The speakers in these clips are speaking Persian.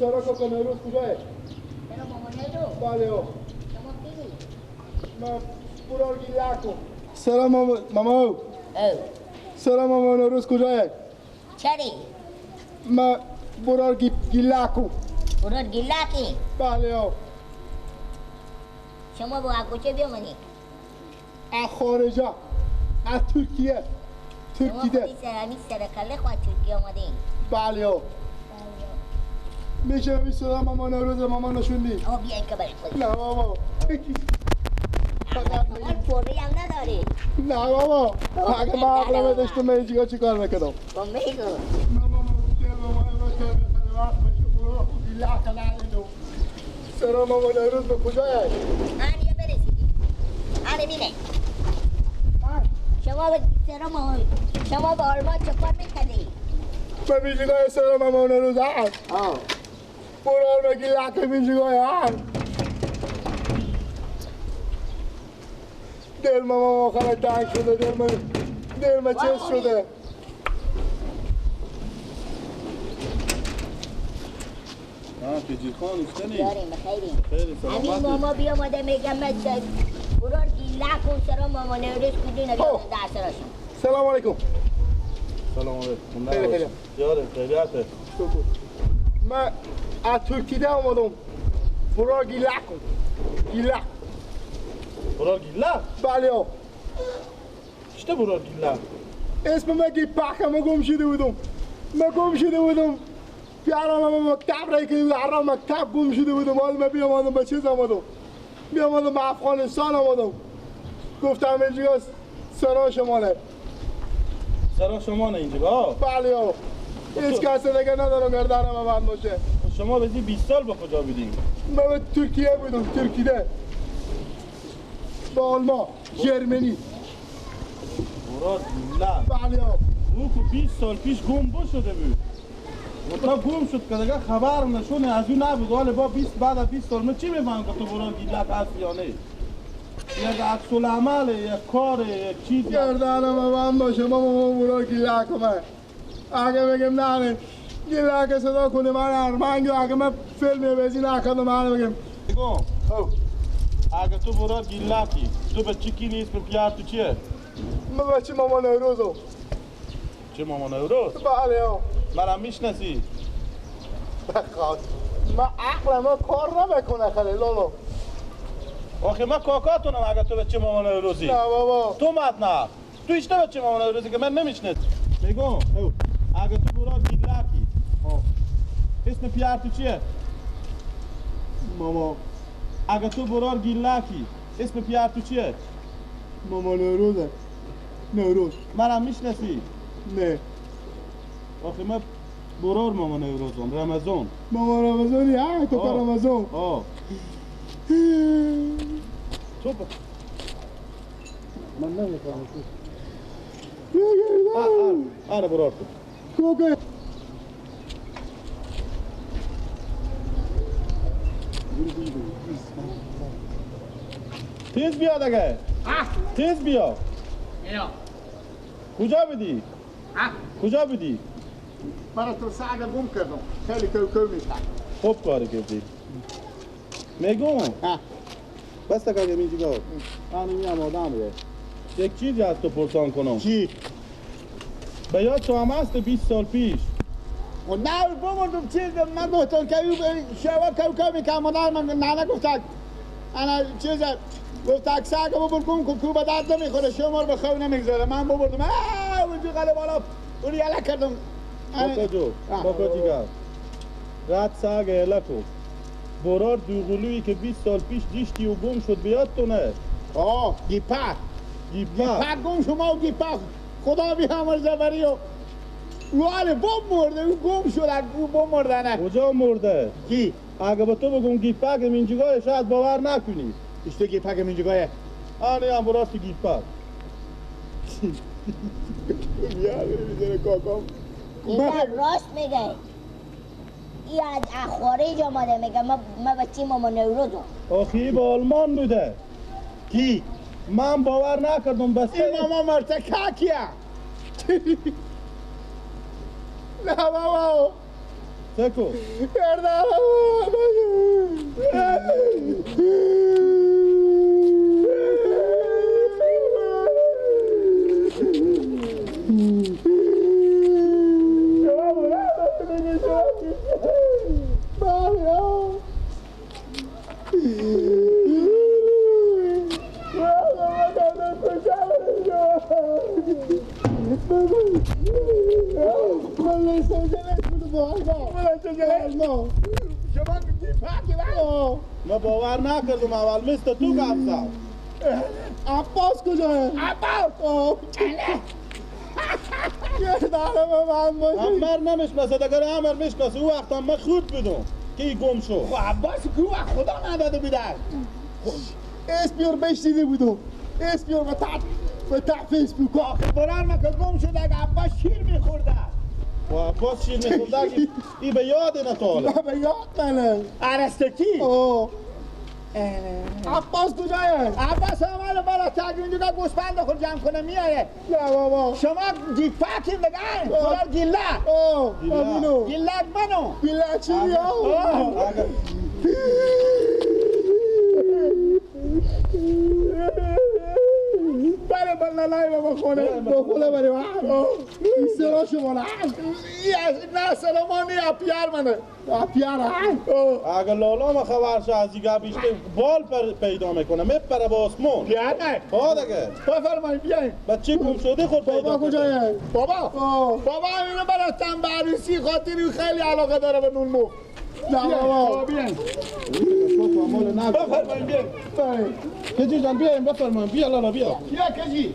سرا کاکا نوروز کجاه؟ سرا ماما نوروز؟ بله ها. شما کی؟ من برار گیلکم. سرا ماما ماما. سرا ماما نوروز کجاه؟ چری؟ من برار گیلکم. برار گیلکی؟ بله ها. شما با کجا بیامدی؟ از خارجه، از ترکیه. ترکیه. شما همین سرکله خواهد ترکیه آمدین؟ بله ها. میشه صدا ماما نوروز ماما نشوندی؟ آه بیا این که برای خود. نه بابا. شما پوری هم نداری؟ نه بابا. اگه من عقلم داشتم من اینجا چی کار میکردم؟ با میگو. نه ماما سرا ماما نوروز به کجا هست؟ آنیا برسیدی. آره مینه. شما به سرا ماما شما به آلمان چه کار میکردی؟ به بیجگاه سرا ماما نوروز هست. برار بگی لکه بیجگاه هست. دل ماما آخر تنگ شده، دل ما چیز شده. پیجی خان اشتنی؟ داریم بخیریم. خیلی سلامتی. همین ماما بیامده میگم من برار گیلک و سرا ماما نوروز کدی نگه در سراشون. سلام علیکم. سلام علیکم. خیلی خیلی. یاره خیریته. من از ترکیه آمدم. برار گیلک گیلک. برار گیلک؟ بله ها. چطور برار گیلک؟ اسم من گیپک من گم شده بودم. من گم شده بودم. پیارم من مکتب رای که هر مکتب گم شده بودم. حالا من بیامدم به چیز آمدم. بیامدم به افغانستان آمدم. گفتم اینجا سرا شماله. سرا شماله اینجا؟ بله ها. هیچ کس دیگه ندارم گردنم بند باشه. شما به 20 سال به کجا بودیم؟ من به ترکیه بودم، ترکیه. با آلمان، جرمنی. براد نه. بله ها. او که 20 سال پیش گم شده بود. تا گم شد که دیگه خبر نشونه از او نبود. حالا با 20 بعد از 20 سال من چی میفهمم که تو براد گیلک هست یا نه؟ یک عکس العمل، یک کار، یک چیز. گردنم بند باشه ماما براد گیلک من. اگه بگم نه گیلک صدا کنه من ارمنگ، اگه من فیلم بزی نکنم من بگم. بگم اگه تو براد گیلکی تو به چی کی نیست؟ به پیار تو چیه؟ من بچه ماما نوروزو. چه ماما نوروز؟ بله ها. مرا میشناسی؟ بخواد من عقلم کار نمیکنه خیلی لالو. آخه من کاکاتونم اگه تو بچه مامان نوروزی. نه بابا تو مد نه تو ایشته بچه مامان نوروزی که من نمیشناسی. میگم اگه تو براد گیلکی اسم پیار تو چیه؟ ماما. اگه تو برار گیلکی اسم پیار تو چیه؟ ماما نوروزه. نوروز. مرا میشناسی؟ نه. آخه من برار ماما نوروزم، رمضان. ماما رمضانی ها تو رمضان. آه. تو من نمیفهمم تو. آره برار تو. کوکه. تیز بیا دیگه. تیز بیا. کجا بودی؟ کجا بودی؟ من تو سعد گم کردم. خیلی کوکو میشم. خوب کاری کردی. میگم بس تا که اینجا من میام آدم یک چیزی از تو پرسان کنم. چی؟ به یاد تو هم هست 20 سال پیش. و نه بمردم چیز من گفتم که شوا کوکو میکنم. مادر من نه گفت انا چیز گفت سگ ببر گم کن کو به درد نمیخوره شما رو به خو نمیگذاره. من ببردم اونجا قلب بالا اون یله کردم. کاکا جو کاکا جیگر رد سگ یله کو برار دوقلویی که 20 سال پیش دیشتی و گم شد بیاد تو نه؟ آه گیپک گیپک گم شما و گیپک خدا بیامرزه بری و او بم مرده او گم شد او بم مرده. نه کجا مرده؟ کی؟ اگه به تو بگم گیپک اینجا شاید باور نکنی. اشته گیپک اینجا آره هم برار تو گیپک. میذاره کاکام. راست میگه. ای از خارج آمده میگه من بچه ماما نوروزم. آخی به آلمان بوده. کی؟ من باور نکردم بس این ماما مرتکاکیه. نه بابا سکو ما باور نکردم اول مثل تو گپ زد. عباس کجاه؟ عباس یه دارم من باشه. عمر نمیشناسه اگر عمر میشناسه او وقت من خود بدم که ای گم شد. خب عباس که وقت خدا نداده بوده. اسپیور بشنیده بودم. اسپیور به تحت فیسبوک. آخه برار من که گم شد اگه عباس شیر میخورده. و عباس شیر میخورده ای به یاد نتاله. نه به یاد منه. عرستکی؟ عباس کجایه؟ عباس آمده بالا تاگ اینجا گوسفند خود جمع کنه میاره. نه بابا شما گیپاکین دیگه برار گیله. امینو گیله منو گیله چی یا؟ بله بله لای بابا خونه با خونه بله این سرا شما نه نه سلامانی اپیار منه اپیار. اگر لالا ما خبر شه از دیگه بیشتر بال پر پیدا میکنه میپره با آسمون. پیار نه ها دیگه بفرمایید بیاین. بچه گم شده خود پیدا. بابا کجایه؟ بابا بابا اینو براتم به عروسی خاطری خیلی علاقه داره به نون مفت. نه بابا بیاین بفرمایید بیاین. کجی جان بیاین بفرمایید بیا لالا بیا. بیا کجی.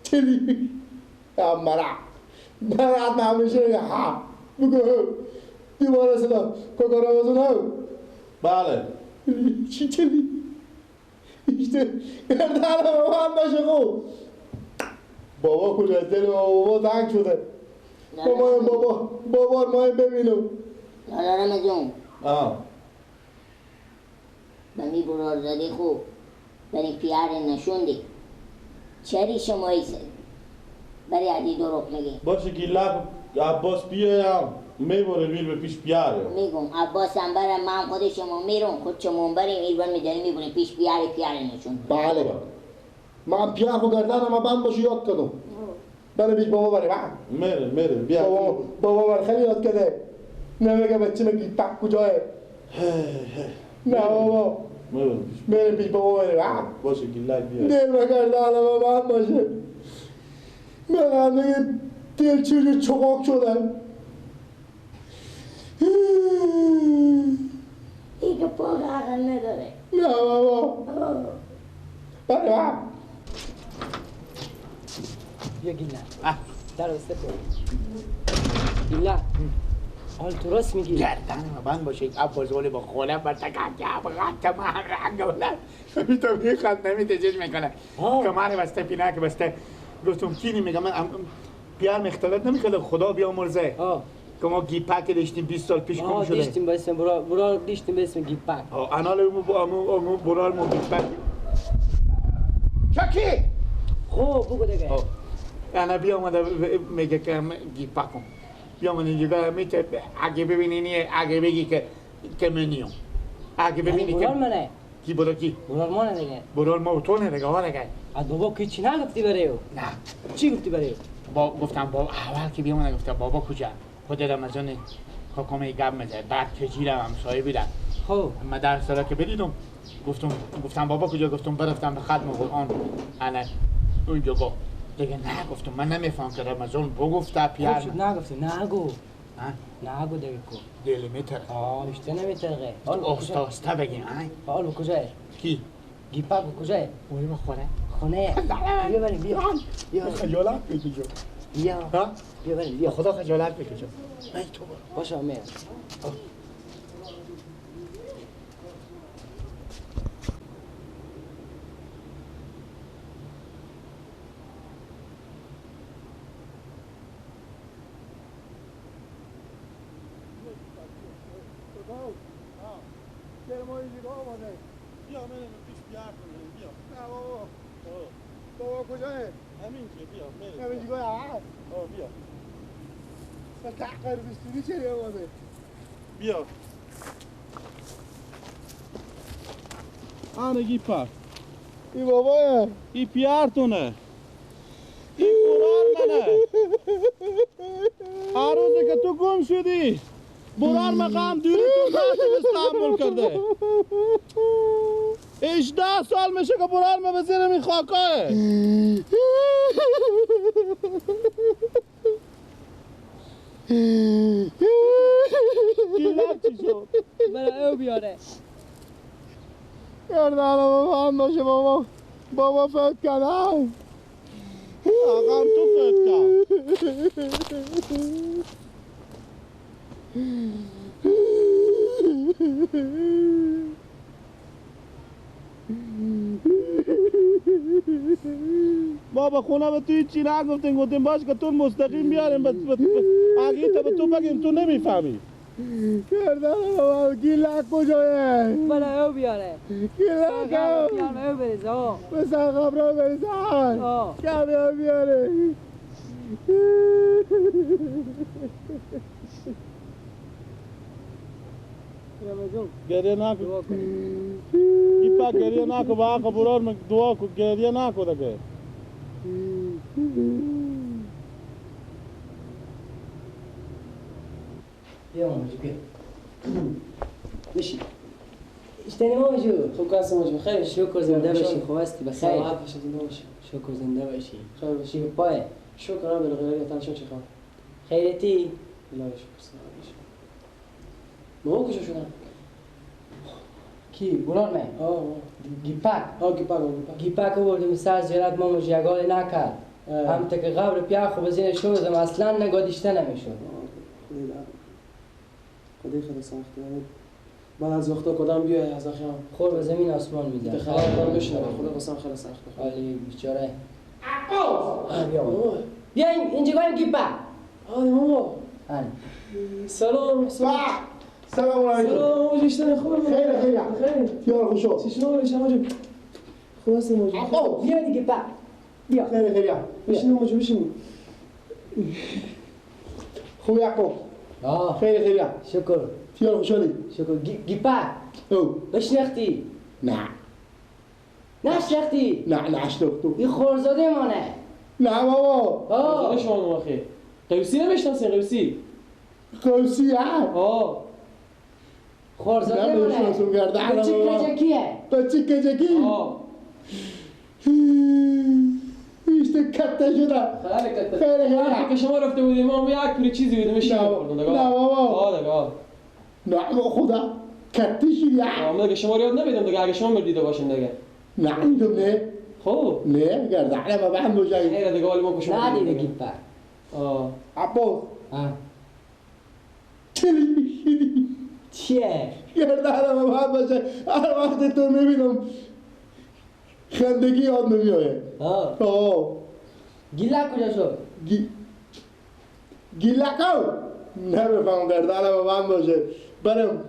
تلی مرا مرا نمیشه ها بگو دیواره صدا کاکا ها. بله چی تلی işte گردنم من باشه. خب بابا کجا؟ دل بابا تنگ شده. بابا بابا بابا ما ببینم. لالا رمضان به می برارزاده خوب برای پیار نشوندی چری شمایی برای علی دروغ میگی. باشه گیله عباس بیایم میبره میره به پیش پیاره. میگم عباس هم برم من خود شما میرم خود شما بریم ایران میداریم میبریم پیش پیاره پیاره نشون. بله من پیار خو گردنم بند باشه یاد کنم. بله پیش بابا بره. میره میره بیا بابا بابا بر خیلی یاد کرده. نمیگه بچه میگی پک کجاه؟ نه بابا میره پیش بابا بره. باشه گیلک بیا. دل بگردنم بند باشه. من میگه دل چیزی چقاق شدم. دیگه پاک عقل نداره. نه بابا بله بیا گیله در بسته کن. گیله حال تو راست میگی؟ گردن ما بند باشه یک عباس ولی با خوله بر تکم من رنگ بلند تو میخواد نمیده چیز میکنه کمر بسته پینک بسته. گفتم کینی میگم من پیار مختلط نمیکنه خدا بیامرزه که ما گیپک داشتیم 20 سال پیش گم شده. داشتیم با اسم برا داشتیم به اسم گیپک. انال امو برال مو گیپک چکی. خب بگو دیگه. انا بیا اومده میگه که گیپکم بیا من اینجا میته اگه ببینی اگه بگی که منیوم اگه ببینی که برال منه کی برا کی برال منه دیگه برال ما تو نه دیگه ها دیگه. از بابا که چی نگفتی برای او؟ نه چی گفتی برای او؟ با گفتم بابا اول که بیا من گفتم بابا کجا خود رمضان کاکام گپ میزد بعد کجیرم همسایه بودم. خب من در سالا که بدیدم گفتم بابا کجا؟ گفتم برفتم به ختم قرآن انا اونجا گفت دیگه. نه گفتم من نمیفهم که رمضان بگفته پیار من نگفتی نگو نگو دیگه کو دل میتره. بیشتر نمیتره. آستا آستا بگیم. حال کجاه؟ کی؟ گیپک کجاه؟ اونی خونه خونه بیا بریم بیا بیا خجالت بکشم. بیا بیا بریم بیا خدا خجالت بکشم. من تو باشه امیر. بیا من پیش بیار کنم. بیا نه بابا بابا کجاه؟ همینجا بیا میره. همینجا آه. بیا. تحقیر بستونی چرا آمده؟ بیا. آنه گیپا. ای بابا. ای پیارتونه. ای برار منه. هر روزی که تو گم شدی برار مقام دوری تو رفتیم استانبول کرده. 18 سال میشه که برار ما به زیر می خاکاه. گیلک چی شد؟ برای او بیاره. گردنم بابا هم باشه بابا. بابا فوت کنم. آقام تو فوت کن. بابا خونه به تو هیچی نگفتیم، گفتیم باش که تو مستقیم بیاریم، اگه تا به تو بگیم تو نمیفهمی. گردنم بابا گیلک کجایه؟ برای او بیاره. گیلک بیاره او بریزه. به سر قبر بریزه. کمی بیاره. گریه نکن گیپا، گریه نکن با آقا برار من دعا کن، گریه نکن دیگه. بیا ماما جو بیا بشین. اشتنی ماما جو خوب هستی ماما جو؟ بخیر شکر زنده باشی. خوب هستی؟ بخیر سلامت باشی زنده باشی. شکر زنده باشی. خیر باشی. پای شکر الحمدلله غیرتی تنشون چه خبر؟ خیرتی؟ لا شکر سلامت باشی. ماما کجا شدن؟ کی؟ بولان من؟ آه گیپک. آه گیپک. گیپک بردیم سر زیارت ماما جو یگال نکرد. هم تا که قبر پیا خو بزینه شدم اصلا نگادیشته نمیشد. خدای خیلی سخته. بعد از وقتا کدام بیای از اخیام خور به زمین آسمان میزد. خبر دارم بشنوم خدا قسم خیلی سخته. عالی بیچاره. عباس بیا بیا اینجا گایم گیپک. آره ماما. سلام سلام. سلام علیکم. سلام ماما جون خوبه؟ خیر خیر خیر. یار خوشو. چی شما جون؟ خوب هستی ماما جون؟ بیا دیگه پا. بیا. خیر خیر. بشین ماما جون بشین. خوب یعقوب. خیر خیر. شکر. یار خوشحالی. شکر. گیپا. او. بشناختی؟ نه. نشناختی؟ نه نشناختم. این خورزاده مانه. نه بابا. خورزاده شما آخه. قوسی نمیشناسین؟ قوسی. قوسی ها؟ آه. خورزاده مانه. بچه کجکیه؟ بچه کجکی؟ آه. ایشته کته شده. خیلی کته. خیلی خیلی. که شما رفته بودیم ما یک پوری چیزی بودیم میشه خوردن دیگه. نه بابا. آه دیگه. نه خدا کته شدی. آه دیگه شما رو یاد نمیدم دیگه اگه شما دیده باشین دیگه. نه دیدم نه. خب. نه گردن ما به هم بجای. خیلی دیگه ولی ما کشم. نه دیده گیپا. آه. عباس. آه. چلی شدی. چیه؟ گردن ما به هم بجای. هر وقت تو میبینم خندگی یاد نمیآید. آه. آه. گیلک کجا شد؟ گیلکو نمیفهم گردنم به من باشه. برم